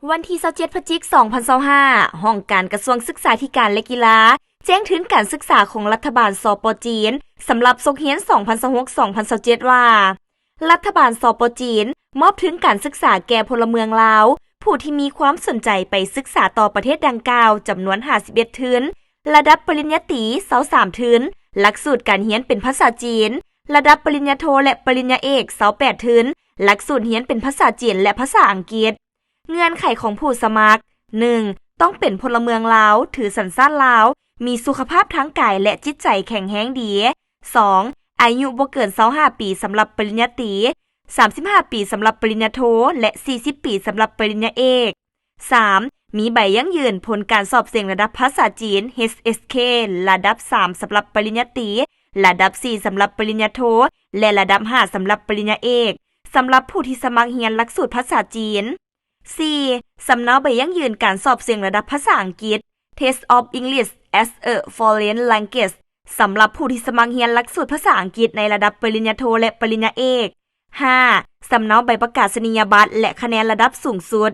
ວັນທີຊາວເຈັດ ພະຈິກ ສອງພັນຊາວຫ້າ, ຫ້ອງການກະຊວງສຶກສາທິການ ແລະ ກິລາ ແຈ້ງທຶນການສຶກສາຂອງລັດຖະບານ ສປ ຈີນ ສຳລັບສົກຮຽນ ສອງພັນຊາວຫົກ ສອງພັນຊາວເຈັດ ວ່າ, ລັດຖະບານ ສປ ຈີນ ມອບທຶນການສຶກສາແກ່ພົນລະເມືອງລາວ ຜູ້ທີ່ມີຄວາມສົນໃຈໄປສຶກສາຕໍ່ປະເທດດັ່ງກ່າວ ຈຳນວນ ຫ້າສິບເອັດ ທຶນ, ລະດັບປະລິນຍາຕີ ຊາວສາມ ທຶນ, ຫຼັກສູດການຮຽນເປັນພາສາຈີນ, ລະດັບປະລິນຍາໂທ ແລະ ປະລິນຍາເອກ ຊາວແປດ ທຶນ, ຫຼັກສູດຮຽນເປັນພາສາຈີນ ແລະ ພາສາອັງກິດ. ເງື່ອນໄຂຂອງຜູ້ສະໝັກ, ໜຶ່ງ ຕ້ອງເປັນພົນລະເມືອງລາວ, ຖືສັນຊາດລາວ, ມີສຸຂະພາບທາງກາຍ ແລະ ຈິດໃຈແຂງແຮງດີ. ສອງ ອາຍຸບໍ່ເກີນ ຊາວຫ້າ ປີ ສຳລັບປະລິນຍາຕີ, ສາມສິບຫ້າ ປີ ສຳລັບປະລິນຍາໂທ ແລະ ສີ່ສິບ ປີ ສຳລັບປະລິນຍາເອກ. ສາມ ມີໃບຢັ້ງຢືນຜົນການສອບເສັງລະດັບພາສາຈີນ ເອສເອສເຄ ລະດັບ ສາມ ສຳລັບປະລິນຍາຕີ, ລະດັບ ສີ່ ສຳລັບປະລິນຍາໂທ ແລະ ລະດັບ ຫ້າ ສຳລັບປະລິນຍາເອກ ສຳລັບຜູ້ທີ່ສະໝັກຮຽນຫຼັກສູດພາສາຈີນ. ສີ່ ສຳເນົາໃບຢັ້ງຢືນການສອບເສັງລະດັບພາສາອັງກິດ Test of English as a Foreign Language ສຳລັບຜູ້ທີ່ສະໝັກຮຽນຫຼັກສູດພາສາອັງກິດໃນລະດັບປະລິນຍາໂທ ແລະ ປະລິນຍາເອກ. ຫ້າ ສຳເນົາໃບປະກາສະນີຍະບັດ ແລະ ຄະແນນລະດັບສູງສຸດ.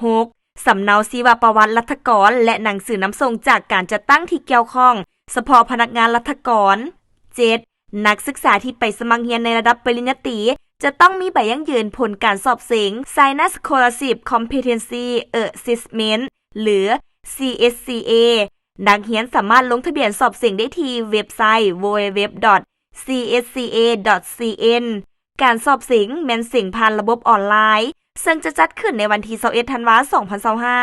ຫົກ ສຳເນົາຊີວະປະຫວັດລັດຖະກອນ ແລະ ໜັງສືນຳສົ່ງຈາກການຈັດຕັ້ງທີ່ກ່ຽວຂ້ອງ ສະເພາະພະນັກງານລັດຖະກອນ. ເຈັດ ນັກສຶກສາທີ່ໄປສະໝັກຮຽນໃນລະດັບປະລິນຍາຕີ ຈະຕ້ອງມີໃບຢັ້ງຢືນຜົນການສອບເສັງ China Scholarship Competency Assessment ຫຼື ຊີເອັດຊີເອ. ນັກຮຽນສາມາດລົງທະບຽນສອບເສັງໄດ້ທີ່ເວັບໄຊ www.cca.cn. ການສອບເສັງແມ່ນເສັງຜ່ານລະບົບອອນລາຍ, ເຊິ່ງຈະຈັດຂຶ້ນໃນວັນທີຊາວເອັດ ທັນວາ ສອງພັນຊາວຫ້າ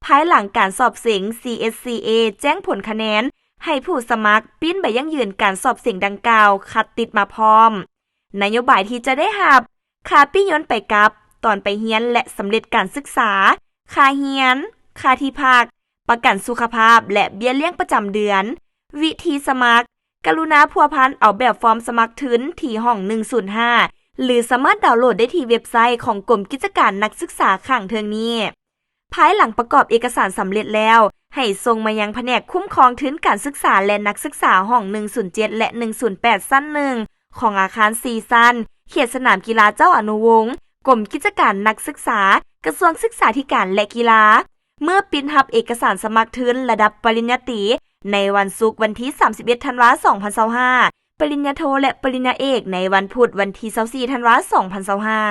ພາຍຫຼັງການສອບເສັງ ຊີເອັດຊີເອ ແຈ້ງຜົນຄະແນນໃຫ້ຜູ້ສະໝັກ, ປີ້ນໃບຢັ້ງຢືນການສອບເສັງດັ່ງກ່າວຄັດຕິດມາພ້ອມ. ນະໂຍບາຍທີ່ຈະໄດ້ຮັບ: ຄ່າປີ້ຍົນໄປກັບ, ຕອນໄປຮຽນ ແລະ ສຳເລັດການສຶກສາ, ຄ່າຮຽນ, ຄ່າທີ່ພັກ, ປະກັນສຸຂະພາບ ແລະ ເບ້ຍລ້ຽງປະຈຳເດືອນ. ວິທີສະໝັກ: ກະລຸນາພົວພັນເອົາແບບຟອມສະໝັກທຶນທີ່ຫ້ອງ ໜຶ່ງສູນຫ້າ ຫຼື ສາມາດດາວໂຫຼດໄດ້ທີ່ເວັບໄຊຂອງກົມກິດຈະການນັກສຶກສາຂ້າງເທິງນີ້. ພາຍຫຼັງປະກອບເອກະສານສຳເລັດແລ້ວ, ໃຫ້ສົ່ງມາຍັງພະແນກຄຸ້ມຄອງທຶນການສຶກສາ ແລະ ນັກສຶກສາຫ້ອງ ໜຶ່ງສູນເຈັດ ແລະ ໜຶ່ງສູນແປດ ຊັ້ນໜຶ່ງ ຂອງອາຄານສີ່ຊັ້ນ ເຂດສະໜາມກິລາເຈົ້າອະນຸວົງ, ກົມກິດຈະການນັກສຶກສາ, ກະຊວງສຶກສາທິການ ແລະ ກິລາ. ເມື່ອປິດຮັບເອກະສານສະໝັກທຶນລະດັບປະລິນຍາຕີໃນວັນສຸກ ວັນທີສາມສິບເອັດ ທັນວາ ສອງພັນຊາວຫ້າ, ປະລິນຍາໂທ ແລະ ປະລິນຍາເອກໃນວັນພຸດ ວັນທີຊາວສີ່ ທັນວາ ສອງພັນຊາວຫ້າ.